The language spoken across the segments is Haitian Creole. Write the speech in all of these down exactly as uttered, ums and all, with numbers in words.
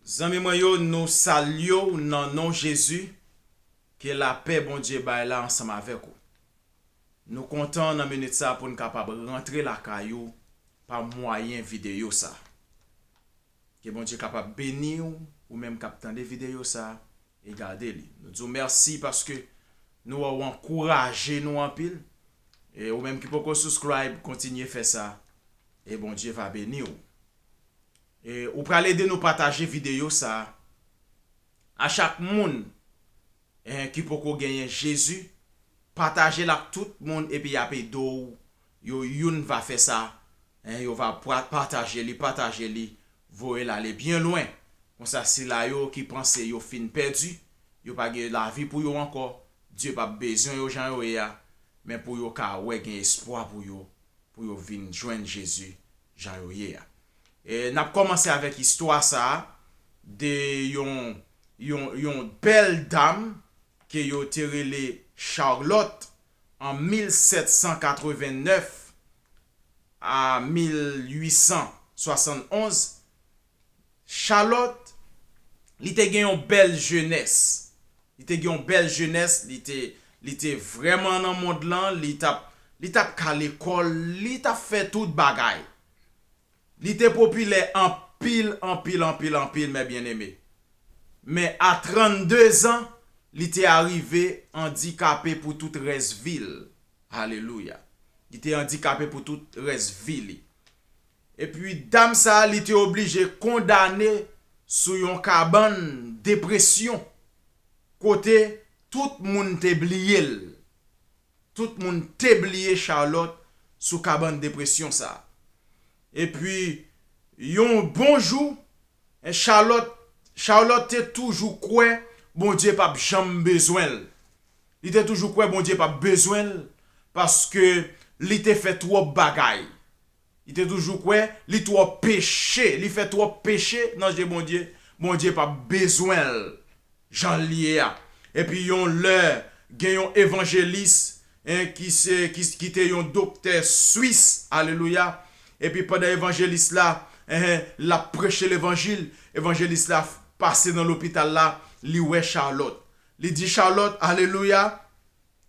Zanmi mwen yo, nou salye w nan non Jezi. Ke lapè Bondye bay la ansanm avèk ou. Nou kontan nan minit sa pou n kapab rantre lakay ou pa mwayen videyo sa. Ke Bondye kapab beni w, ou menm k ap tande videyo sa e gade li. Nou di w mèsi paske nou wè w ankouraje nou anpil. E ou menm ki poko subscribe, kontinye fè sa. E Bondye va beni w. E ou pral ede nou pataje videyo sa a. A chak moun, eh, ki poko genyen Jezi, pataje l ak tout moun epi y ap ede w. Yo youn va fè sa. Eh, yo va pa- pataje li, pataje li, voye l ale byen lwen. Konsa sila yo ki panse yo fin pèdi, yo pa gen lavi pou yo ankò, Dye p ap bezwen yo jan yo ye a, men pou yo ka wè gen espwa pou yo, pou yo vin jwenn Jezi jan yo ye a. E n ap kòmanse avèk istwa sa a de yon, yon, yon bèl dam ke yo te rele Charlotte an mil sèt san katreven nèf a mil uit san swasannonz. Charlotte, li te gen yon bèl jenès. Li te gen yon bèl jenès, li te, li te vrèman nan mond lan, li t ap, li t ap ka lekòl, li t ap fè tout bagay. Li te popilè anpil, anpil, anpil, anpil, mè byeneme. Men a trannde zan, li te arive andikape pou tout rès vi l. Alelouya. Li te andikape pou tout rès vi li. Epi dam sa a, li te oblije kondane sou yon kabann depresyon, kote tout moun te bliye l. Tout moun te bliye Charlotte sou kabann depresyon sa a. Epi, yon bon jou, Charlotte, Charlotte te toujou kwè Bondye p ap janm bezwen l. Li te toujou kwè Bondye p ap bezwen l paske li te fè twòp bagay. Li te toujou kwè li twò peche, li fè twòp peche nan je Bondye. Bondye p ap bezwen l jan l ye a. Epi yon lè, gen yon evanjelis, en, ki se, ki, ki te yon doktè swis, alelouya. Epi pandan evanjelis la, en, l ap preche levanjil, evanjelis la pase nan lopital la, li wè Charlotte. Li di Charlotte, alelouya,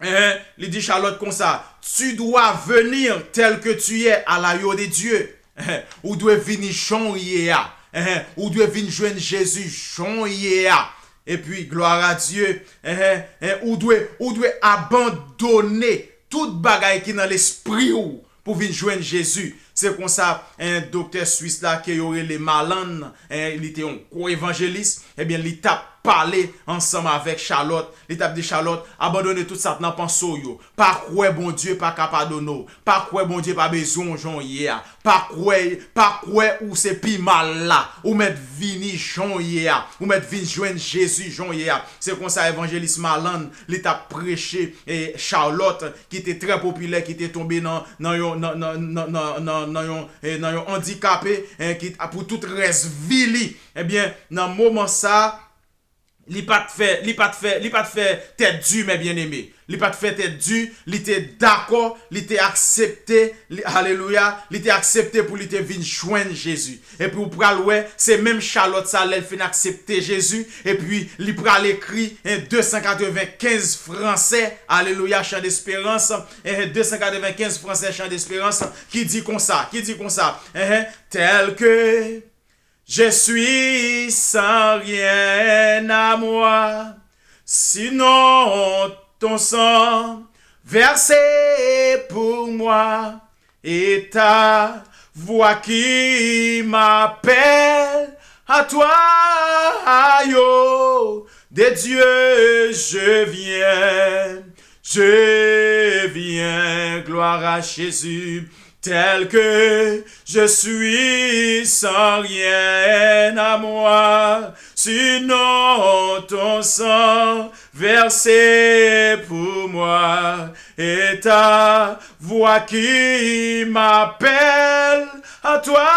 en, li di Charlotte konsa, tu dois venir tel que tu es à l'agneau de Dieu. En, ou dwe vini jan w ye a. En, ou dwe vin jwenn Jezi jan w ye a. Epi, gloire à Dieu, en, en, ou dwe, ou dwe abandone tout bagay ki nan lespri w pou vin jwenn Jezi. Se konsa, en, doktè swis la ke yo rele Malan, en, li te yon gwo evanjelis, ebyen, li t ap pale ansanm avèk Charlotte. Li t ap di Charlotte, abandone tout sa k nan panse w yo. Pa kwè Bondye pa ka padone w. Pa kwè Bondye pa bezwen w jan w ye a. Pa kwè, pa kwè ou se pi mal la. Ou mèt vini jan w ye a. Ou mèt vin jwenn Jezi jan w ye a. Se konsa evanjelis Malan, li t ap preche, e, Charlotte, ki te trè popilè, ki te tonbe nan, nan yon, nan, nan, nan, nan, nan, nan yon, e, nan yon andikape, e, ki, pou tout rès vi li. Ebyen, nan moman sa, li pa t fè, li pa t fè, li pa t fè tèt di, mè byeneme. Li pa t fè tèt di, li te dakò, li te aksepte, li, alelouya, li te aksepte pou li te vin jwenn Jezi. Epi ou pral wè, se menm Charlotte sa, lè l fin aksepte Jezi, epi li pral ekri, en, de san katrevenkenz fransè, alelouya, Chan Desperans, en, de san katrevenkenz fransè, Chan Desperans, ki di konsa, ki di konsa, en, tel que je suis sans rien à moi, sinon ton sang versé pour moi et ta voix qui m'appelle à toi, aïe, oh, de Dieu je viens, je viens, gloire à Jésus, tel que je suis sans rien à moi, sinon ton sang versé pour moi et ta voix qui m'appelle à toi,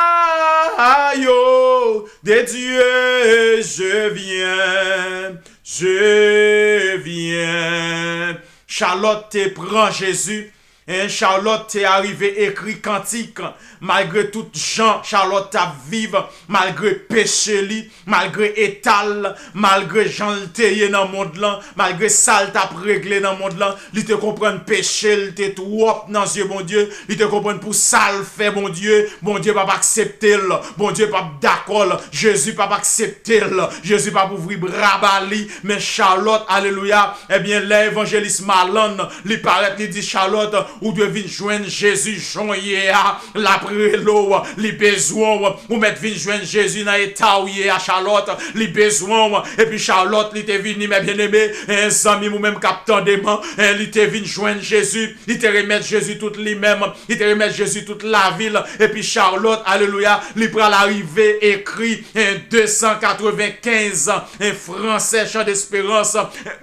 aïe, oh, de Dieu je viens, je viens. Charlotte te pran Jezi En, Charlotte te arive ekri kantik, malgre tout jan Charlotte t ap viv, malgre peche li, malgre eta l, malgre jan l te ye nan mond lan, malgre sa l t ap regle nan mond lan, li te konprann peche l te twòp nan zye Bondye, li te konprann pou sa l fè Bondye, Bondye p ap aksepte l, Bondye p ap dakò l, Jezi p ap aksepte l, Jezi p ap ouvri bra ba li, men Charlotte, alelouya, ebyen, lè evanjelis Malann, li parèt, li di, Charlotte, ou dwe vin jwenn Jezi jan w ye a, l ap rele w, li bezwen w, ou mèt vin jwenn Jezi nan eta w ye a, Charlotte, li bezwen w, epi Charlotte, li te vini, mè byeneme, en, zanmi m ou menm k ap tande m, en, li te vin jwenn Jezi, li te remèt Jezi tout li menm, li te remèt Jezi tout lavi l, epi Charlotte, alelouya, li pral arive ekri, en, de san katrevenkenz, en, fransè, Chan Desperans,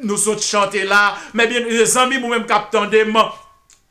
nou sot chante la. Men byen, zanmi m ou menm k ap tande m,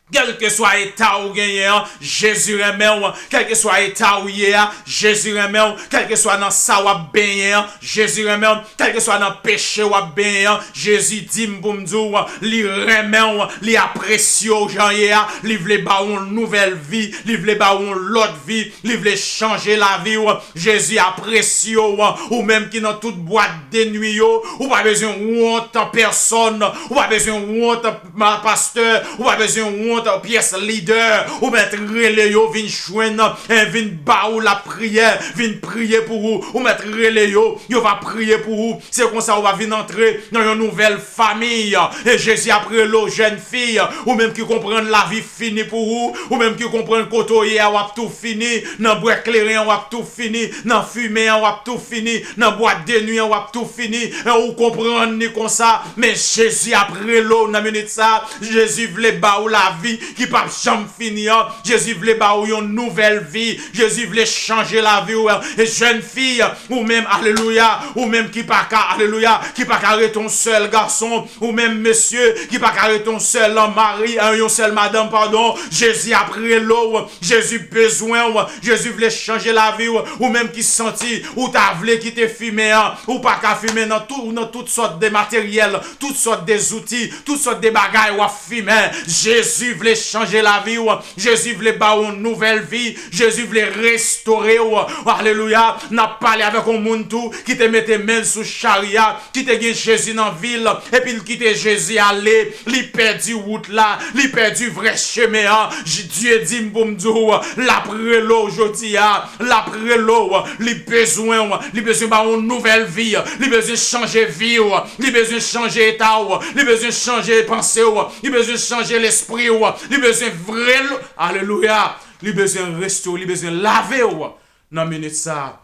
kèlkeswa eta ou genyen an, Jezi renmen w. Kèlkeswa eta ou ye a, Jezi renmen w. Kèlkeswa nan sa w ap benyen an, Jezi renmen w. Kèlkeswa nan peche w ap benyen an, Jezi di m pou m di w, li renmen w, li apresye w jan w ye a, li vle ba w yon nouvèl vi, li vle ba w yon lòt vi, li vle chanje lavi w. Jezi apresye w, ou menm ki nan tout bwat de nwi yo, ou pa bezwen wont pèsonn, ou pa bezwen wont ma-, pastè, ou pa bezwen wont pyès lidè, ou mèt rele yo vin jwenn, en, vin ba ou lapriyè, vin priye pou ou, ou mèt rele yo, yo va priye pou ou, se konsa ou va vin antre nan yon nouvèl fami, e Jezi ap rele w jèn fi, ou menm ki konprann lavi fini pou ou, ou menm ki konprann kote w ye a, w ap tou fini, nan bwè kleren an, w ap tou fini, nan fimen an, w ap tou fini, nan bwat de nwi an, w ap tou fini, e ou konprann li konsa, men Jezi ap rele w nan minit sa, Jezi vle ba ou lavi ki p ap janm fini an, Jezi vle ba ou yon nouvèl vi, Jezi vle chanje lavi w, e jèn fi, ou menm, alelouya, ou menm ki pa ka, alelouya, ki pa ka rete yon sèl gason, ou menm mesye, ki pa ka rete yon sèl mari, en, yon sèl madanm, padon, Jezi ap rele w, Jezi bezwen w, Jezi vle chanje lavi w, ou menm ki santi, ou ta vle kite fimen an, ou pa ka fimen nan tout, nan tout sòt de materyèl, tout sòt de zouti, tout sòt de bagay w ap fimen, Jezi vle chanje lavi w, Jezi vle ba w yon nouvèl vi, Jezi vle restore w, alelouya, n ap pale avèk yon moun tou ki te mete men l sou chari a, ki te gen Jezi nan vi l, epi l kite Jezi ale, li pèdi wout la, li pèdi vrè chemen an. J-, Dye di m pou m di w, l ap rele w jodi a, l ap rele w, li bezwen w, li bezwen ba w yon nouvèl vi, li bezwen chanje vi w, li bezwen chanje eta w, li bezwen chanje panse w, li bezwen chanje lespri w, li bezwen vre l, alelouya, li bezwen restore w, li bezwen lave w nan minit sa.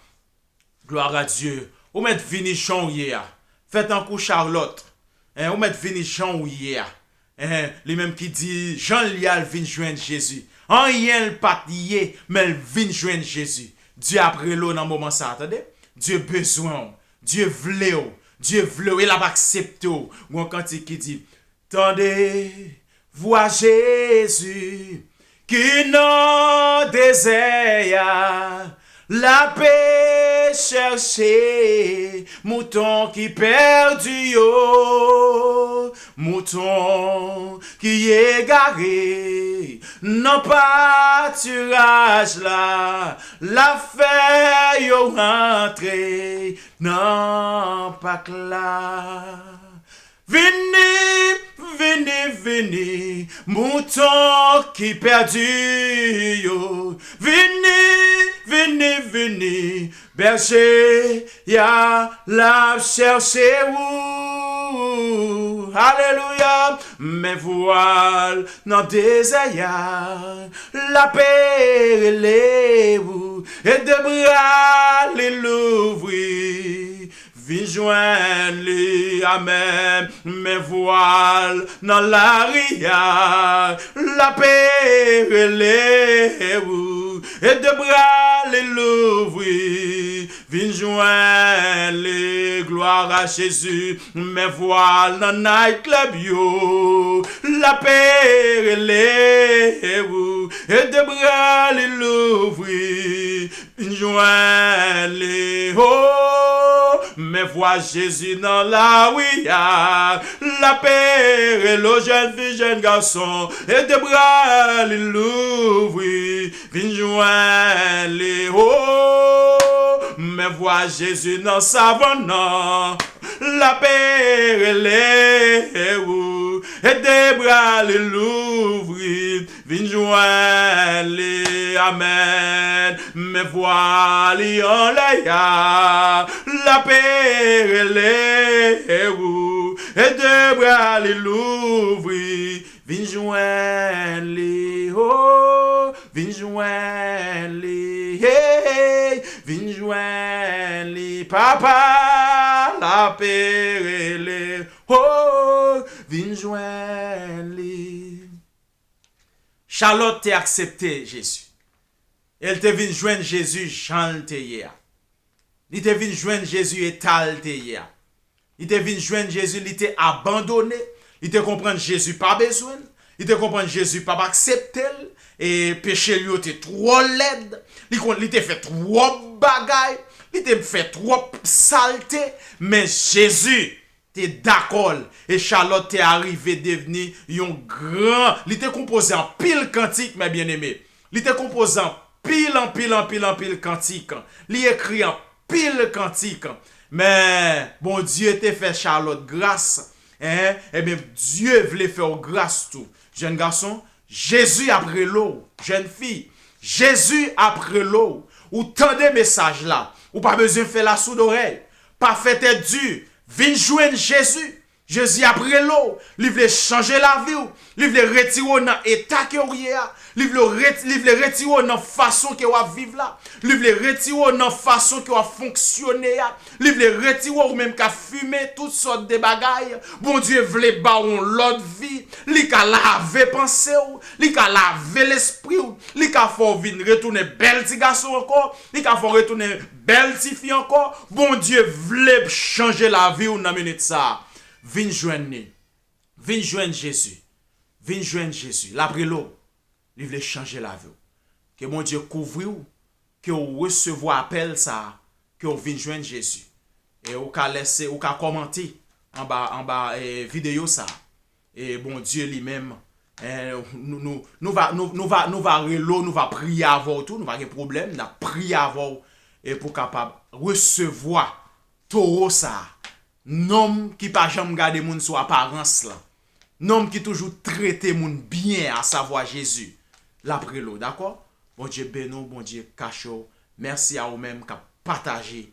Gloire à Dieu. Ou mèt vini jan w ye a. Fè tankou Charlotte. En, ou mèt vini jan w ye a. En, li menm ki di, jan l ye a, l vin jwenn Jezi. Anyen l pa t ye, men l vin jwenn Jezi. Dye ap rele w nan moman sa a, tande. Dye bezwen w. Dye vle w. Dye vle w. E l ap aksepte w. Gon kantik ki di, Tande vwa Jezi ki nan dezè a, l ape chèche mouton ki pèdi yo, mouton ki egare nan patiraj la, l ap fè yo rantre nan pak la. Vini, vini, vini, mouton ki pèdi yo. Vini, vini, vini, bèje a l ap chèche ou. Alelouya, men vwa l nan dezè a, l ape rele ou, e de bra li louvri. Vin jwenn li, amèn, men vwa l nan lari a, l ape rele ou, e de bra li louvri. Vin jwenn li, gloire à Jésus, men vwa l nan night club yo, l ape rele ou, e de bra li louvri. Vin jwenn li, oh, Men vwa Jezi nan lari a, l ape rele w, jèn fi, jèn gason, e de bra li louvri, vin jwenn li, o. Men vwa Jezi nan savann nan, l ape rele w, e de bra li louvri, vin jwenn li, amèn. Men vwa li anlè a, l ape rele w, e de bra li louvri, vin jwenn li, o, vin jwenn li, hey, vin jwenn li, papa, l ape rele, o, vin jwenn li. Chalòt te aksepte Jezi. E l te vin jwenn Jezi jan l te ye a. Li te vin jwenn Jezi eta l te ye a. Li te vin jwenn Jezi, li te abandone. Li te konprann Jezi pa bezwen l. Li te konprann Jezi p ap aksepte l. E peche l yo te twò lèd. Li konn, li te fè twòp bagay. Li te fè twòp salte. Men Jezi te dakò l, e Chalòt te arive devni yon gran, li te konpoze anpil kantik, mè byeneme. Li te konpoze anpil, anpil, anpil, anpil kantik. Li ekri anpil kantik. Men Bondye te fè Chalòt gras, en, ebyen, Dye vle fè w gras tou. Jèn gason, Jezi ap rele w, jèn fi. Jezi ap rele w. Ou tande mesaj la. Ou pa bezwen fè lasoudorèy. Pa fè tèt di. Vin jwenn Jezi. Jezi ap rele w. Li vle chanje lavi w. Li vle retire w nan eta ke w ye a. Li vle ret-, li vle retire w nan fason ke w ap viv la. Li vle retire w nan fason ke w ap fonksyone a. Li vle retire w, ou menm k ap fimen tout sòt de bagay. Bondye vle ba w yon lòt vi. Li ka lave panse w. Li ka lave lespri w. Li ka fè w vin retounen bèl ti gason ankò. Li ka fè w retounen bèl ti fi ankò. Bondye vle chanje lavi w nan minit sa a. Vin jwenn li. Vin jwenn Jezi. Vin jwenn Jezi. L ap rele w. Li vle chanje lavi w. Ke Bondye kouvri w, ke w resevwa apèl sa a, ke w vin jwenn Jezi. E ou ka lèse, ou ka kòmante anba, anba, eh, videyo sa a. E Bondye li menm, eh, nou, nou, nou va, nou, nou va, nou va rele w, nou va priye avè w tou, nou va gen pwoblèm, n ap priye avè w, e pou w kapab resevwa towo sa a. Nonm ki pa janm gade moun sou aparans lan. Nonm ki toujou trete moun byen, asavwa Jezi. L ap rele w, dakò? Bondye beni w, Bondye kache w. Mèsi a ou menm k ap pataje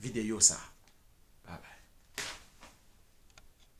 videyo sa a.